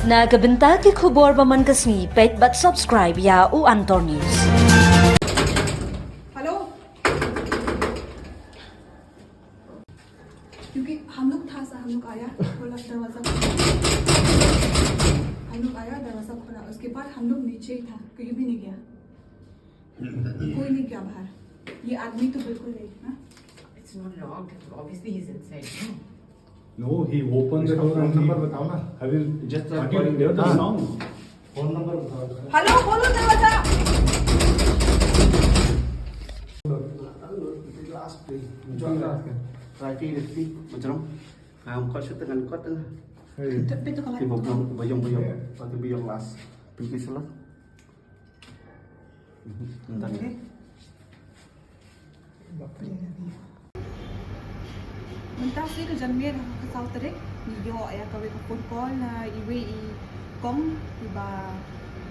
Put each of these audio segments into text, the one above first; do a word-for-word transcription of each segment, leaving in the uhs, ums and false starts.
Na ka bynta ki khubor ba man ka sngi, peit bad subscribe ïa u Antor News. Hello. क्योंकि हम लोग था सर, हम लोग आया, खोला दरवाजा, खोला। हम लोग आया, दरवाजा खोला, उसके बाद हम लोग नीचे ही था, कहीं भी नहीं गया, कोई नहीं गया बाहर। ये आदमी तो बिल्कुल नहीं, हाँ? It's not locked. Obviously, he's inside. No, he opened the door and he, I will just, just hear the sound. फोन नंबर बताओ। हेलो, खोलो दरवाजा। लास्ट पे। राइट ही रखती, बजरंग। हाँ, हम कॉल शुरू तक, कॉल तक। Tapi tu kalau Tiba buyong, buyong, buyong. Pati buyong last. Pintu salah. Bentar. Okey. Mynta shi ka janmiet ha ka saw tarik, ngi ïoh ïa kawei ka phone call na iwei i kong iba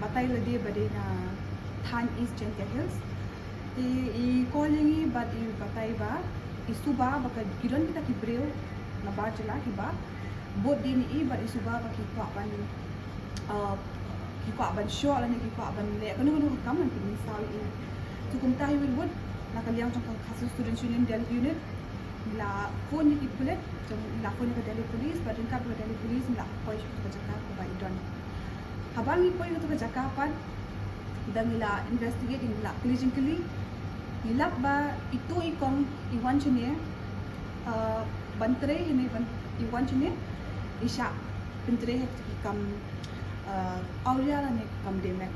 batai lade ba dei na thaiñ East Jaintia Hills. Te i call ïa ngi bad i batai ba i suba ba ka ki don kita ki briew na bar jylla kiba bud dien ïa i bad i suba ba ki kwah ban, uh, ki kwah ban shoh lane ki kwah ban leh kano kano ka kam ban pynmynsaw ïa i. Te kumta hi Wilwood, na ka liang jong ka Khasi Students' Union Delhi Unit, ngi la phone ïa ki pulit, jong ngi la phone ïa ka Delhi Police, bad ryngkat bad ka Delhi Police ngi la poi sha ka jaka kaba i don. Haba ngi poi sha ka jaka pat, da ngi la investigate, ngi la kylli jingkylli, ngi lap ba itu i kong i wan shane, uh, ban trei hynrei ban i wan shane i shah pyntrei ha ki kam, uh, awria lane ki kam dei met.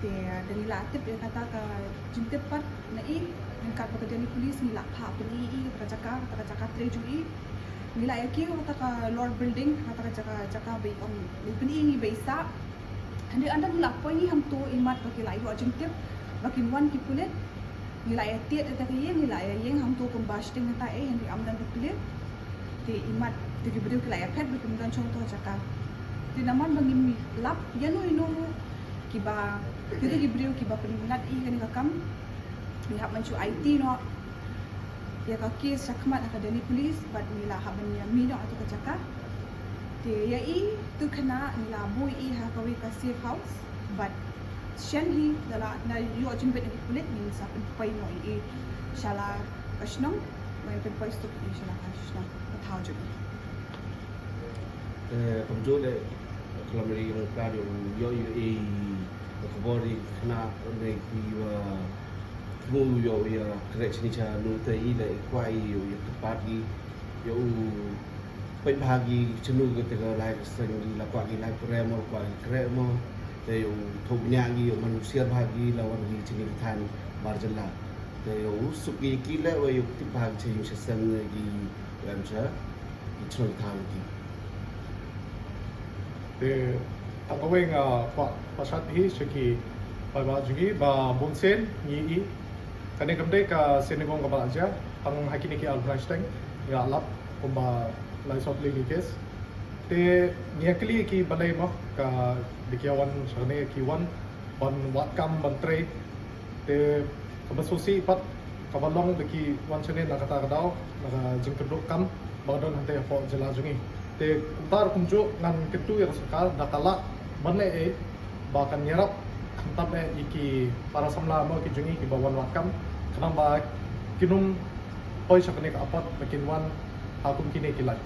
Te da ngi la tip ïa kata ka jingtip pat na i, ryngkat bad ka Delhi Police ngi la phah pyn-i ïa i kata ka jaka, kata ka jaka trei jong i. Ngi la ïa kiew ha kata ka lower building, ha kata ka jaka, jaka ba i ong, ngi pyn-i ïa ngi ba i sah. Hynrei ynda ngi la poi ngi hangto, imat ba ki la ïoh jingtip ba kin wan ki pulit, ngi la ïa tied ïa kata ka ïing, ngi la ïa ïeng hangto kumba shiteng hangta eh, hynrei ym don ki pulit. Te imat te ki briew ki la ïa phet ba kim don shuh hangto ha jaka. Te namar ba ngim lap ïano ïano kiba, kita ki briew kiba pynlait ïa kane ka kam, ngi hap ban shu aiti noh ïa ka case shakhmat ha ka Delhi Police bad ngi la hap ban ïa mih noh ha kata ka jaka. Te ïa i tu khynnah ngi la buh ïa i ha kawei ka safe house bad shen hi da la na ïoh jingbit na ki pulit ngin sa pynpoi noh ïa i sha la ka shnong, ngin pynpoi suk ïa i sha la ka shnong ka thaw jong i. Te kumjuh leh ka lamri ïa ka ïoh ïa i ka khubor ïa i khynnah ne ki wa thmu ïoh ïa ka khreh shini sha nu te i la i kwah i ïoh ïa ka pat i ïoh u peit bha ki chanu ka te ka lai ka seng i la kwah ki lai khreh mo kwah ki khreh mo te ïoh u thoh bniah ki ïoh man u siar bha ki la wan ki shini ka than bar jylla te ïoh u suk ki ki leh wa ïoh tip bha ki cha ïing cha sem ki em cha i chnong thaw ki. Te tang kawei nga kwah pynshai hi sha ki paidbah jong ngi ba bun sien ngi i kane kam dei ka sien nyngkong kaba la jia, tang ha kine ki arphew lai shiteng nga lap kumba lai sawphew lai ki case. Te ngi ïa kylli ki balei mo ka ba ki wan sha kane ki wan ban wad kam ban trei. Te kaba sngewsih pat kaba long ba ki wan shane na kata ka daw na ka jingkyrduh kam ba ka don hangtei hapoh jylla jong ngi. Te kumta kumjuh ngan kyntu ïa ka sorkar da ka lah ban leh ei ba kan ïarap khamtam eh ïa ki para samla mo ki jong ngi kiba wan wad kam khnang ba kin ym poi sha kane ka apot ba kin wan ha kum kine ki lait.